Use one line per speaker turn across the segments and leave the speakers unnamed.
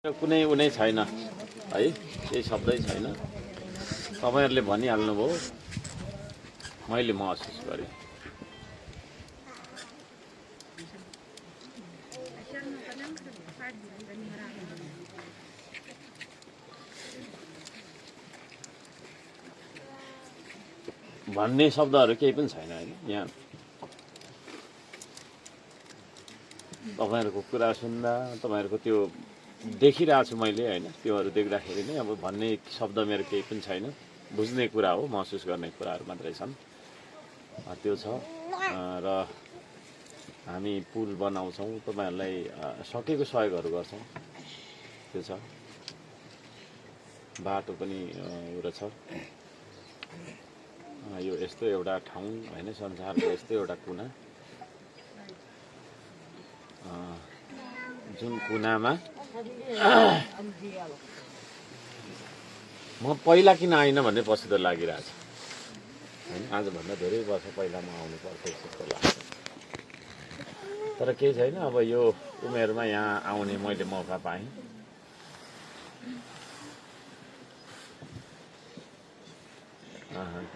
कुनै उनै छैन है, केही शब्दै छैन। तपाईहरुले भनिहाल्नुभयो, मैले महसुस गरेँ। भन्ने शब्दहरु केही पनि छैन हैन। यहाँ तपाईहरुको कुरा सुन्दा, तपाईहरुको त्यो देखिरहेको छु मैले हैन, त्योहरु देख्दाखेरि नै अब भन्ने शब्द मेरो केही पनि छैन। बुझ्ने कुरा हो, महसुस गर्ने कुराहरु मात्रै छन्। त्यो छ र हामी पुल बनाउँछौं, तपाईहरुलाई सकेको सहयोगहरु गर्छौं, त्यो छ। बाटो पनि उरो छ। यो यस्तो एउटा ठाउँ हैन, संसारको यस्तो एउटा कुना जुन कुनामा म पहिला किन आइन भन्ने पछितो लागिरहेछ हैन। आजभन्दा धेरै वर्ष पहिला म आउनु पर्थ्यो जस्तो लाग्छ। तर केही छैन, अब यो उमेरमा यहाँ आउने मैले मौका पाएँ।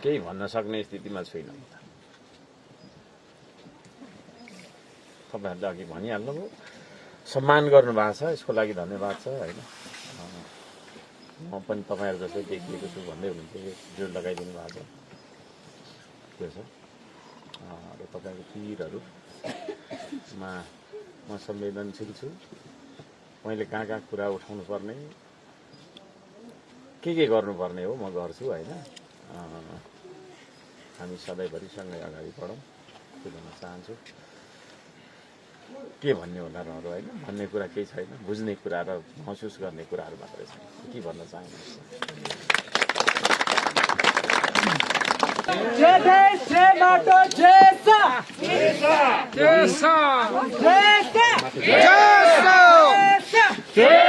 केही भन्न सक्ने स्थितिमा छुइनँ म त। तपाईहरुले अघि भनिहाल्नुभयो, सम्मान गर्नु भएको छ, यसको लागि धन्यवाद छ हैन। म पनि तपाईहरु जस्तै देखिएको छु भन्दै हुनुहुन्थ्यो, जोड लगाइदिनु भएको छ, त्यो छ। र तपाईको पीरहरुमा म संवेदनशील छु। मैले कहाँ कुरा उठाउनु पर्ने, के गर्नुपर्ने हो म गर्छु हैन। हामी सधैँभरि सँगै अगाडि बढौँ, त्यो भन्न चाहन्छु। के भन्ने होला र हैन, भन्ने कुरा केही छैन। बुझ्ने कुरा र महसुस गर्ने कुराहरु मात्रै छन्। के भन्न चाहनुहुन्छ?
जय देश, जय माता, जय सा,
जय सा, जय सा,
जय सा,
जय सा,
जय सा।